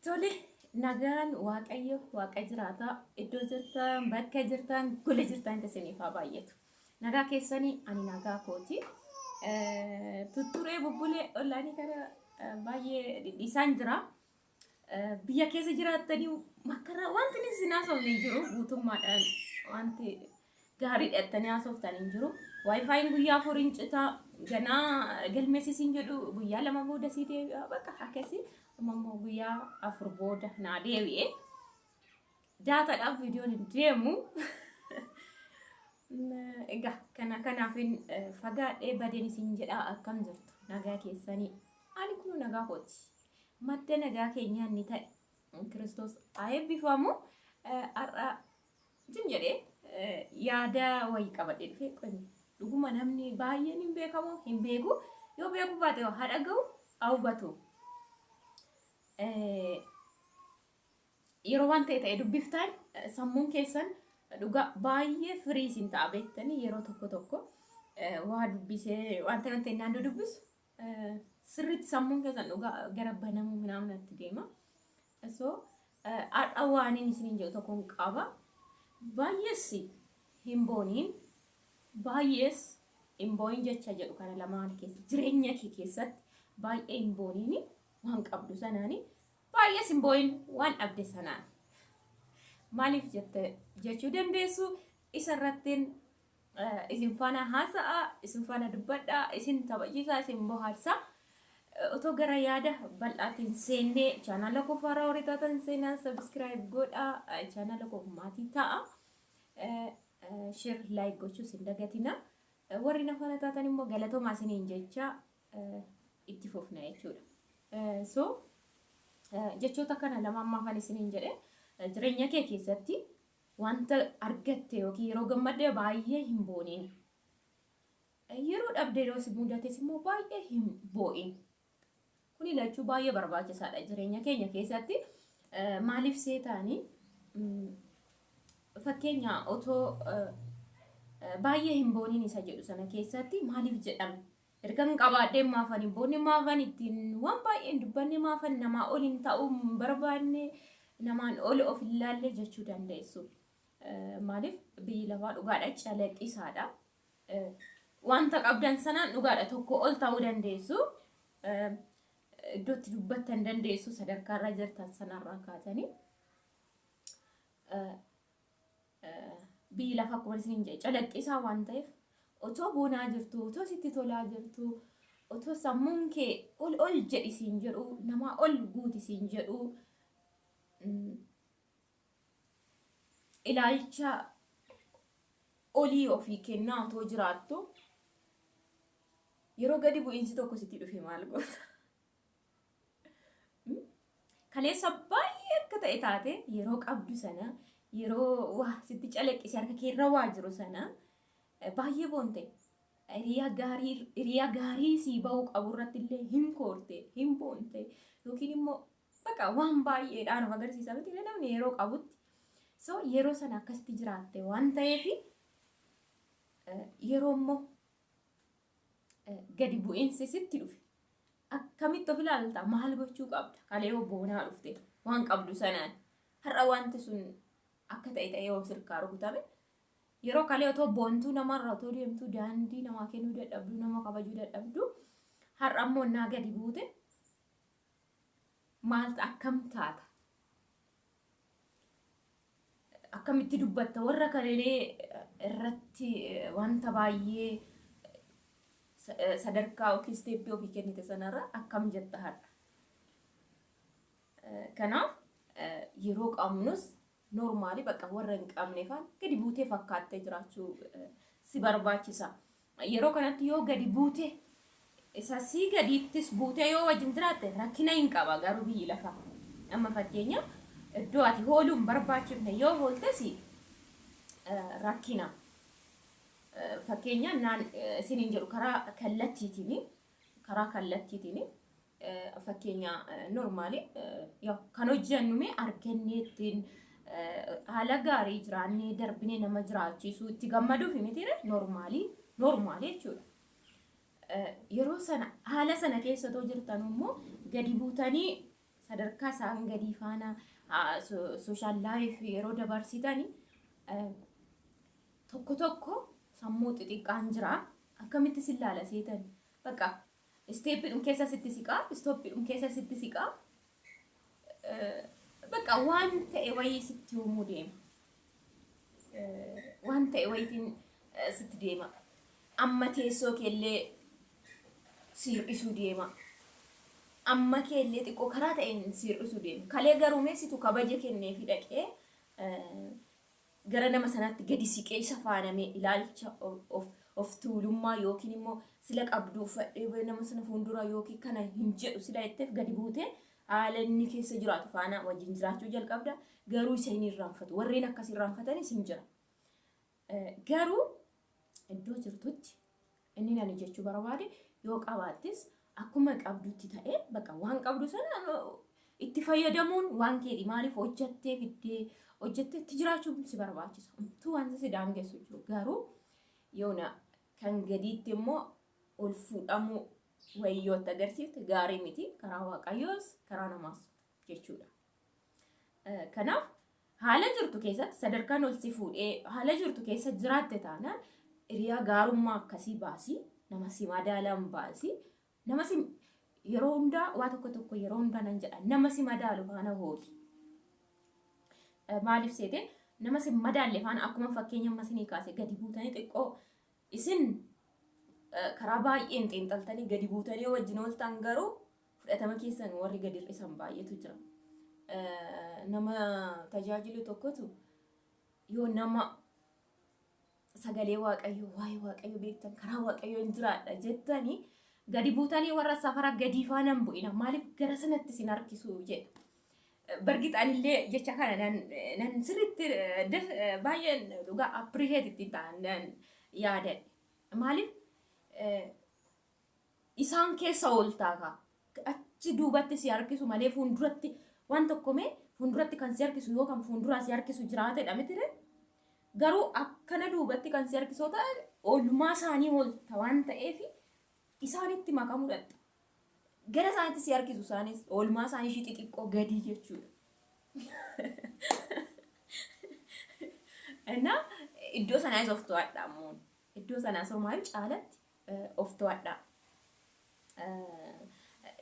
Tole, nagaan Waaqayyo Waaqa jiraataa iddoo jirtan, bakka jirtan, gola jirtan isiniif haa baay'atu. Nagaa keessanii, ani nagaa kooti. Tutturee bubbulee ollaanii kana baay'ee dhidhiisaan jira. Biyya keessa jiraattanii makkarraa wanti inni isin haasofne hin jiru, guutummaadhaan wanti gaarii dhattanii haasoftan hin jiru. Waayifaayiin guyyaa 4 hin citaa, ganaa galmeessisiin jedhu, guyyaa 2 booda sii deebi'a, bakka akkasii. Amma immoo guyyaa 4 booda naa deebi'e. Daataadhaaf viidiyoon hin deemu. Egaa kana kanaafin fagaadhee badeen isin jedhaa. Akkam jirtu, nagaa keessanii? Ani kun nagaa kooti. Madda nagaa keenyaa inni ta'e Kiristoos haa eebbifamu. Har'a jim jedhee yaada wayii qabadhee dhufee, qonni dhuguma namni baay'een hin beekamu, hin beeku, yoo beekuu baate haa dhaga'u, haa hubatu. Yeroo waan ta'e ta'e dubbiftaan sammuun keessan dhugaa baay'ee firii isin ta'a beektanii. Yeroo tokko tokko waa dubbisee waan ta'e waan ta'e naannoo dubbisu sirriitti sammuun keessan dhugaa gara banamuu minaaminatti deema. So har'a waan inni isiniin jedhu tokkoon qaba. Baay'ees hin booniin, baay'ees hin boo'in jecha jedhu kana lamaan keessa, jireenya kee keessatti baay'ee hin booniin waan qabdu sanaani, baay'ees hin boo'in waan dhabde sanaan. Maaliif jette jechuu dandeessu, isa irrattiin isin faana haasa'a, isin faana dubbadha, isin taphachiisa, isin bohaarsa. Otoo gara yaada bal'aatiin seennee, chaanaala koo faaraa horii taatan seenaa subscribe godhaa, chaanaala koo maatii ta'a. Share, like gochuus hin dagatina. Warri na faana taatan immoo galatoomaa isiniin jecha itti fufna jechuudha. So jechoota kana lama ammaafan isiniin jedhe, jireenya kee keessatti wanta argatte yookiin yeroo gammadde baay'ee hin booniin. Yeroo dhabde, yeroo si mudates immoo baay'ee hin boo'in. Kuni lachuu baay'ee barbaachisaadha jireenya keenya keessatti. Maaliif seetaanii, fakkeenya otoo baay'ee hin booniin isa jedhu sana keessatti maaliif jedhame? Ergan qabaadhee maafan hin boonne, maafan ittiin waan baay'ee hin dubbanne, maafan namaa ol hin ta'uu hin barbaanne, namaan ol of hin laalle jechuu dandeessu. Maaliif, biyyi lafaa dhugaadha calaqqisaadha. Wanta qabdan sanaan dhugaadha tokko ol ta'uu dandeessu. Iddoo itti dubbattan dandeessu, sadarkaarra jirtan sanarraa kaatanii. Biyyi lafa akkuma isin jedhe calaqqisaa waan ta'eef, otoo boonaa jirtu, otoo sitti tolaa jirtu, otoo sammuun kee ol ol jedhi siin jedhu, namaa ol guuti siin jedhu, ilaalcha olii ofii kennaa otoo jiraattu, yeroo gadi bu'iinsi tokko sitti dhufe maal goota? Kaleessa baay'ee akka ta'e taate, yeroo qabdu sana, yeroo waa sitti calaqqise, harka keerra waa jiru sana baay'ee boonte. Hiriyaa gaarii, hiriyaa gaarii sii ba'uu qabu irratti illee hin koorte, hin boonte, yookiin immoo bakka waan baay'eedhaan of agarsiisa miti namni yeroo qabutti. So yeroo sana akkasitti jiraatte waan ta'eef, yeroo immoo gadi bu'iinsi sitti dhufe akkamitti of ilaalta? Maal gochuu qabda? Kalee boonaa dhufte waan qabdu sanaan, har'a wanti sun akka ta'e ta'ee yoo sirkaa rukutame, yeroo kalee otoo boontuu namarra otoo deemtuu, daandii namaa kennuu dadhabdu, nama kabajuu dadhabdu, har'a immoo naa gadi buute maal, akkam taata? Akkamitti dubbatta? Warra kalee irratti wanta baay'ee sadarkaa yookiin isteeppii ofii kennite sanarra akkam jetta har'a? Kanaaf yeroo qabnus noormaali bakka warra hin qabne faan gadi buutee fakkaattee jiraachuu si barbaachisa. Yeroo kanatti yoo gadi buute, isa sii gadiittis buutee yoo wajjin jiraatte rakkina hin qaba, garuu biyyi lafaa. Amma fakkeenya iddoo ati hooluu hin barbaachifne yoo hooltes rakkina. Fakkeenya naan isiniin jedhu karaa kallattiitiin, karaa kallattiitiin fakkeenya normaali kan hojjennu mee argannee ittiin haala gaarii jiraannee darbinee nama jiraachisuu itti gammaduuf mitiire, normaalii normaalii jechuudha. Yeroo sana haala sana keessa otoo jirtan immoo gadi buutanii Sadarkaa isaan gadii faana social life yeroo dabarsitani tokko tokko sammuu xixiqqaan jira. Akkamitti sin laala seetan? Bakka steppiidhum keessa sitti siqaa, stoppiidhum keessa sitti siqaa. Bakka waan ta'e wayii sitti uumuu deema. Waan ta'e wayiitiin sitti deema. Amma teessoo keellee si hir'isuu deema. Amma keellee xiqqoo karaa ta'een si hir'isuu deema. Kalee garuu mee situ kabaja kenneefi dhaqee gara nama sanaatti gadi siqee isa faanamee ilaalcha of tuulummaa yookiin immoo sila qabdu uffadhee nama sana fuuldura yookiin kana hin jedhu sila jetteef gadi buutee haala inni keessa jiraatu faana wajjin jiraachuu jalqabda. Garuu isa hin irraanfatu. Warreen akkas irraanfatanis hin jira. Garuu iddoo jirtutti inni ani jechuu barbaade, yoo qabaattis akkuma qabdutti ta'ee, bakka waan qabdu sana itti fayyadamuun waan keedhi. Maaliif, hojjattee fiddee, hojjattee itti jiraachuun si barbaachisa. Homtuu wanti si daangessu jiru. Garuu yoona kan gadiitti immoo ol fuudhamuu wayyootti agarsiifte gaarii miti, karaa Waaqayyoos karaa namaas jechuudha. Kanaaf haala jirtu keessatti sadarkaan ol si fuudhee haala jirtu keessa jiraatte taanaan, hiriyaa gaarummaa akkasii baasii, nama si madaalan baasii, nama si yeroo hundaa waa tokko tokko yeroo hundaa nan jedha, nama si madaalu faana hooli. Maaliif seete, nama si madaalle faana akkuma fakkeenya amma isinii kaase gadi buutanii xiqqoo isin karaa baay'een xiinxaltanii gadi buutanii wajjin ooltan, garuu fudhatama keessan warri gadi hir'isan baay'eetu jira. Nama tajaajilu tokkotu yoo nama sagalee Waaqayyoo, waa'ee Waaqayyoo beektan, karaa Waaqayyoo hin jiraadha jettanii gadi buutanii warra safara gadii faana hin bu'ina. Maaliif, gara sanatti isin harkisu jedha. Bargix anillee jecha kana nan sirriitti baay'een dhugaa appreciate ittiin ta'an nan yaadadhe. Maaliif, isaan keessa ooltaa kaa. Achi duubatti si harkisu malee fuulduratti waan tokko mee fuulduratti kan si harkisu yoo kan fuulduraa si harkisu jiraatedha mitire. Garuu akkana duubatti kan si harkisoo ta'an oolmaa isaanii oolta waan ta'eef isaanitti makamuu dhatta. Gara isaanitti si harkisu, isaanis oolmaa isaanii ishii xixiqqoo gadii jechuudha. Innaa iddoo sanaas of to'adha ammoo. Iddoo sanaas homaayyuu caalatti of to'adha.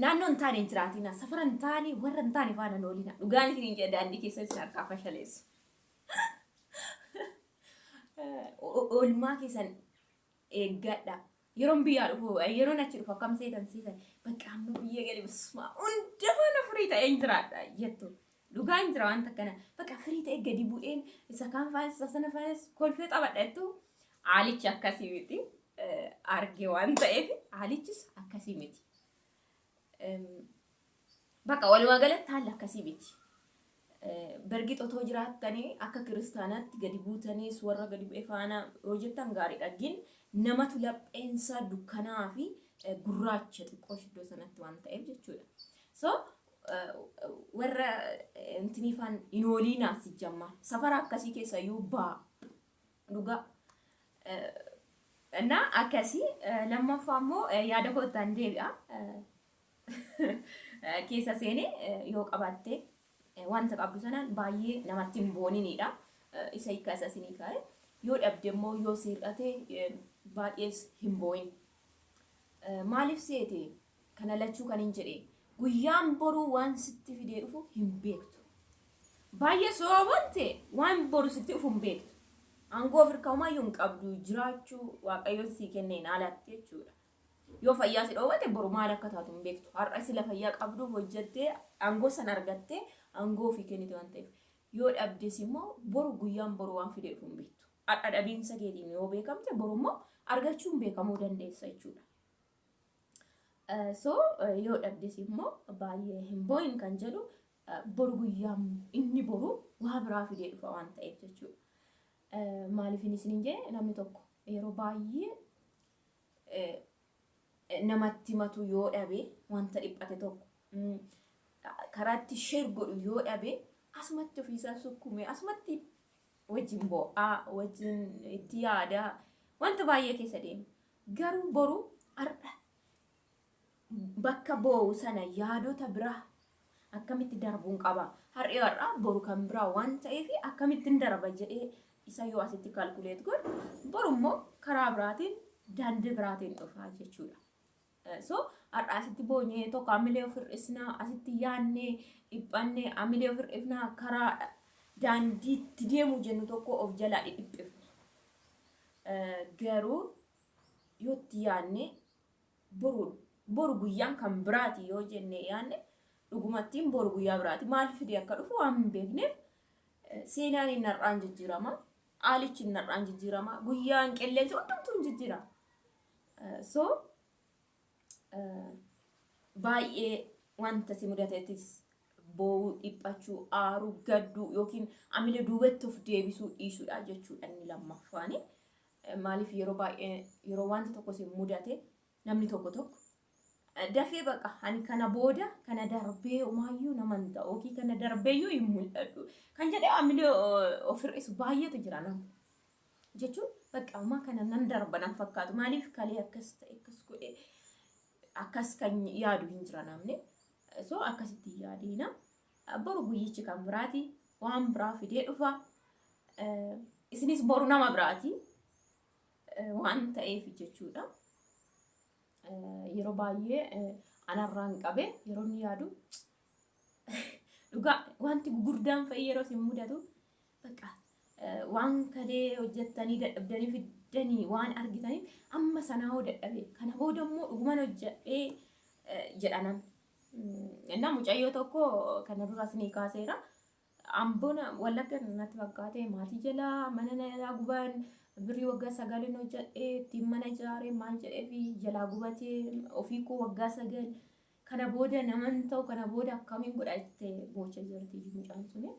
Naannoo hin taane hin jiraatina. Safara hin taane, warra hin taane faana hin oolina. Dhugaan isin hin jedha, daandii keessa isin harkaa fashaleessu. Oolmaa keessan eeggadha. Yeroon biyyaa dhufu, yeroon achi dhufu akkam seetan seetan, bakka amma biyya gadi bismaa hunda faana firii ta'ee hin jiraadha jettu. Dhugaa hin jira wanta akkana. Bakka firii ta'ee gadi bu'een isa kaan faanis isa sana faanis kolfee taphadha jettu. Haalichi akkasii miti. Arge waan ta'eef haalichis akkasii miti. Bakka walumaa galatti haalli akkasii miti. Bergix otoo jiraattanii akka kiristaanaatti gadi buutaniis warra gadi bu'e faana yoo jettan gaariidha. Gin namatu lapheensaa dukkanaa fi gurraacha xiqqoo iddoo sanatti waan ta'eef jechuudha. So warra intinii faan hin ooliinaa sijjammaa. Safara akkasii keessa iyyuu ba'a. Dhugaa. Innaa akkasii lammaffaa immoo yaada koottaan deebi'a. Keessa seenee yoo qabaatte wanta qabdu sanaan baay'ee namatti hin booninidha. Isa hiikkaa isa isinii kaa'e. Yoo dhabde immoo, yoo si hir'ate, baay'ees hin boo'in. Maaliif seete, kana lachuu kan hin jedhe, guyyaan boruu waan sitti fidee dhufu hin beektu. Baay'ee soobonte waan boru sitti dhufu hin beektu. Aangoo of hirkaa homaayyuu hin qabdu jiraachuu Waaqayyoon sii kenneen alatti jechuudha. Yoo fayyaa si dhoowwate boru maal akka taatu hin beektu. Har'a sila fayyaa qabduuf hojjettee aangoo sana argattee aangoo ofii kennite waan ta'eef. Yoo dhabdes immoo boru, guyyaan boru waan fidee dhufu hin beektu. Har'a dhabiinsa keetiin yoo beekamte, boru immoo argachuun beekamuu dandeessa jechuudha. So yoo dhabdes immoo baay'ee hin boo'in kan jedhu, boru guyyaan inni boru waa biraa fidee dhufa waan ta'eef jechuudha. Maaliif inni isiniin jedhe, namni tokko yeroo baay'ee namatti himatu yoo dhabe, wanta dhiphate tokko karaatti share godhu yoo dhabe, asumatti ofiisaa sukkume, asumatti wajjin bo'aa, wajjin itti yaadaa, wanta baay'ee keessa deema. Garuu boru har'a bakka boo'u sana yaadota biraa Akkamitti darbuun qaba? Har'i har'a boru kan biraa waan ta'eef akkamittiin darba jedhee isa yoo asitti calculate godhu, boru immoo karaa biraatiin, daandii biraatiin dhufaa jechuudha. So har'a asitti boonyee tokko amilee of hir'isnaa, asitti yaannee dhiphannee amilee of hir'ifnaa, karaa daandiitti deemuu jennu tokko of jalaa dhidhiphifna. Garuu yoo itti yaanne, boru guyyaan kan biraati yoo jenne yaanne, dhugumattiin boru guyyaa biraati. Maal fidee akka dhufu waan hin beekneef, seenaan inni har'aan jijjiirama. Haalichi inni har'aan jijjiirama. Guyyaan, qilleensi hundumtuu hin jijjiirama. So baay'ee wanta si mudateettis boo'uu, dhiphachuu, aaruu, gadduu yookiin amilee duubatti of deebisuu dhiisuudha jechuudha inni lammaffaani. Maaliif, yeroo baay'ee yeroo wanti tokko si mudate namni tokko tokko dafee baqa ani kana booda kana darbee homaayyuu nama hin ta'u yookiin kana darbeeyyuu hin mul'adhu kan jedhee amilee of hir'isu baay'eetu jira nama. Jechuun bakka ammaa kana nan darba nan fakkaatu, maaliif kalee akkas ta'e, akkas godhe, akkas kan yaadu hin jira namni. So akkasitti hin yaadiina. Boru guyyichi kan biraati, waan biraa fidee dhufa. Isinis boru nama biraati waan ta'eef jechuudha. Yeroo baay'ee anarraan qabe yeroo inni yaadu, dhugaa wanti gugurdaan fa'i yeroo isin mudatu, bakka waan kalee hojjettanii dadhabdanii fiddanii waan argitaniif, amma sanaa hoo dadhabe, kana booda immoo dhuguman hojjedhee jedha namni. Innaa mucayyoo tokko kana duras ni kaaseera. Amboona Wallagga natti fakkaate, maatii jalaa mana jalaa guban, birrii waggaa 9n hojjedhee ittiin mana ijaaree maal jedhee fi jalaa gubatee, ofii koo waggaa 9 kana booda naman ta'u, kana booda akkamiin godha jettee boocha jirti mucaan suni.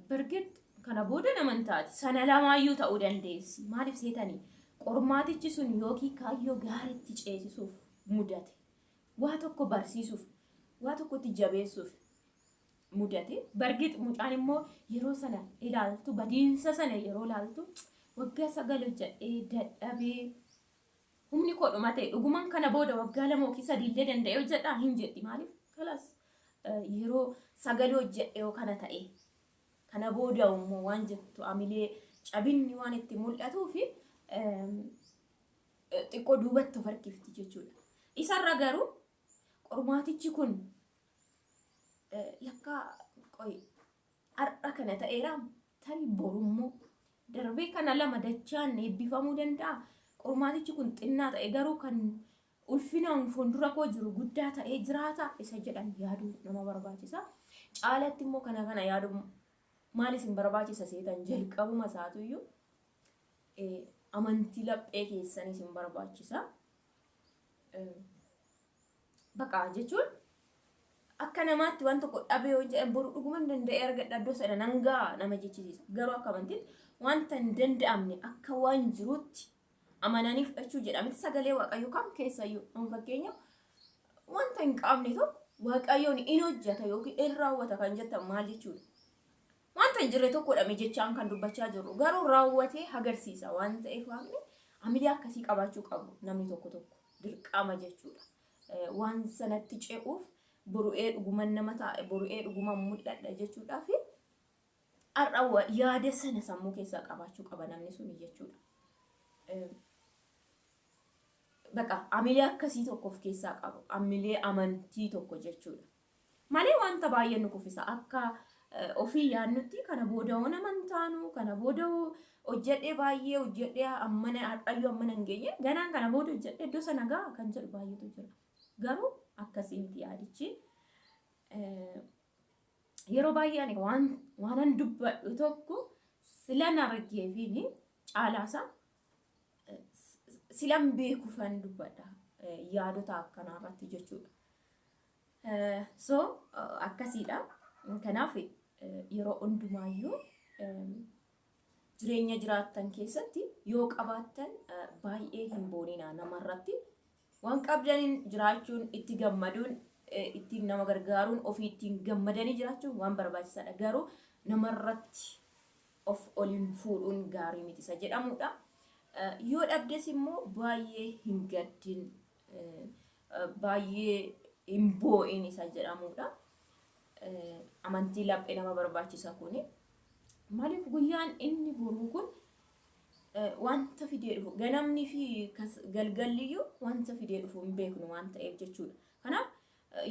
Birgit kana booda naman taati. Sana lamaayyuu ta'uu dandeessi. Maaliif seetanii, qormaatichi sun yookiin kaayyoo gaariitti ceesisuuf mudate. Waa tokko barsiisuuf, waa tokkotti jabeessuuf mudate. Bargit mucaan immoo yeroo sana ilaaltu, badiinsa sana yeroo ilaaltu, waggaa 9 hojjedhee dadhabee humni koo dhumate, dhuguman kana booda waggaa 2 yookiin 3 illee danda'ee hojjedhaa hin jedhi. Maaliif, kalas yeroo 9 hojjedhe yoo kana ta'e, kana booda immoo waan jettu amilee cabinni waan itti mul'atuu fi xiqqoo duubatti of harkifti jechuudha. Isarra garuu qormaatichi kun lakkaa qoy har'a kana ta'eera, tarii borummoo darbee kana lama dachaan eebbifamuu danda'a. Qormaatichi kun xinnaa ta'e garuu kan ulfinaan fuuldura koo jiru guddaa ta'ee jiraata isa jedhan yaaduu nama barbaachisa. Caalatti immoo kana kana yaaduu maal isin barbaachisa seetan, jalqabuma isaatuyyuu amantii laphee keessan isin barbaachisa. Baqa jechuun akka namaatti waan tokko dhabee yoo jedhan, boru dhuguman danda'ee argadha, iddoo sana nan ga'a nama jechisiisa. Garuu akka amantiitti wanta hin danda'amne akka waan jirutti amananii fudhachuu jedhamti sagalee Waaqayyoo kam keessayyuu. Amma fakkeenyaaf wanta hin qabne tokko Waaqayyoon in hojjeta yookiin in raawwata kan jettan maal jechuudha? Wanta hin jirre tokko dhame jechaan kan dubbachaa jirru garuu raawwatee agarsiisa waan ta'eef, Waaqni amilee akkasii qabaachuu qabu namni tokko tokko dirqama jechuudha. Waan sanatti ce'uuf, boru'ee dhuguman nama taa'e, boru'ee dhuguman mul'adha jechuudhaaf, har'a yaada sana sammuu keessaa qabaachuu qaba namni suni jechuudha. Baqa amilee akkasii tokko of keessaa qabu, amilee amantii tokko jechuudha. Malee wanta baay'ee nu kuffisa. Akka ofii yaadnutti kana booda hoo nama hin taanu, kana booda hoo hojjedhee, baay'ee hojjedhee ammana, har'ayyuu ammana hin geenye, ganaan kana booda hojjedhee iddoo sana ga'a kan jedhu baay'eetu jira. Garuu akkasii miti yaadichi. Yeroo baay'ee ani waan waanan dubbadhu tokko silan argeefiin caalaasaa silan beekuufan dubbadha yaadota akkanaa irratti jechuudha. So akkasiidha. Kanaaf yeroo hundumaayyuu jireenya jiraattan keessatti yoo qabaattan baay'ee hin booninaa namarratti. Waan qabdaniin jiraachuun, itti gammaduun, ittiin nama gargaaruun, ofii ittiin gammadanii jiraachuun waan barbaachisaadha. Garuu namarratti of oliin fuudhuun gaarii miti isa jedhamudha. Yoo dhabdes immoo baay'ee hin gaddin. Baay'ee Hin boo'in isa jedhamudha. Amantii laphee nama barbaachisa kuni. Maaliif guyyaan inni boruu kun wanta fidee dhufu ganamni fi galgalliyyuu wanta fidee dhufu hin beeknu waan ta'eef jechuudha. Kanaaf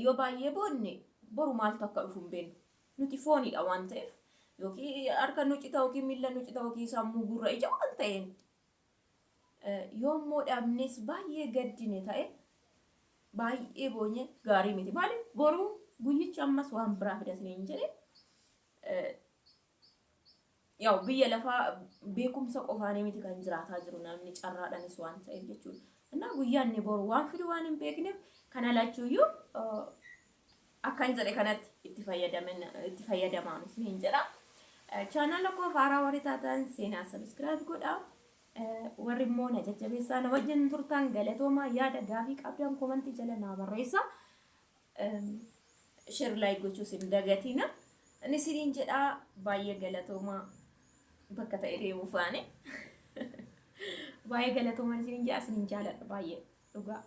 yoo baay'ee boonne boru maaltu akka dhufu hin beeknu. Nuti foonidha waan ta'eef yookiin harka nu cita yookiin miilla nu cita yookiin sammuu gurra ija waan ta'een yoo immoo dhabnes baay'ee gaddine ta'e baay'ee boonye gaarii miti. Maaliif boruu guyyichi ammas waan biraa fida isiniin jedhe. Yaa'u biyya lafaa beekumsa qofaanii miti kan jiraataa jiru namni carraadhaanis waan ta'eef jechuudha. Innaa guyyaan inni boru waan fidu waan hin beekneef kana lachuuyyuu akkan jedhe kanatti itti fayyadamin itti fayyadamaan isiniin jedha. Chaanaala koo haaraa warri taatan seenaa subscribe godhaa. Warri immoo na jajjabeessaa na wajjin turtan galatoomaa yaada gaafii qabdan komantii jala naa barreessaa. Share like gochuus hin dagatina. Inni isiniin jedhaa baay'ee galatoomaa bakka ta'e deemuu faane. Baay'ee galatoomaa isiniin jedha isiniin jaaladha baay'ee dhugaa.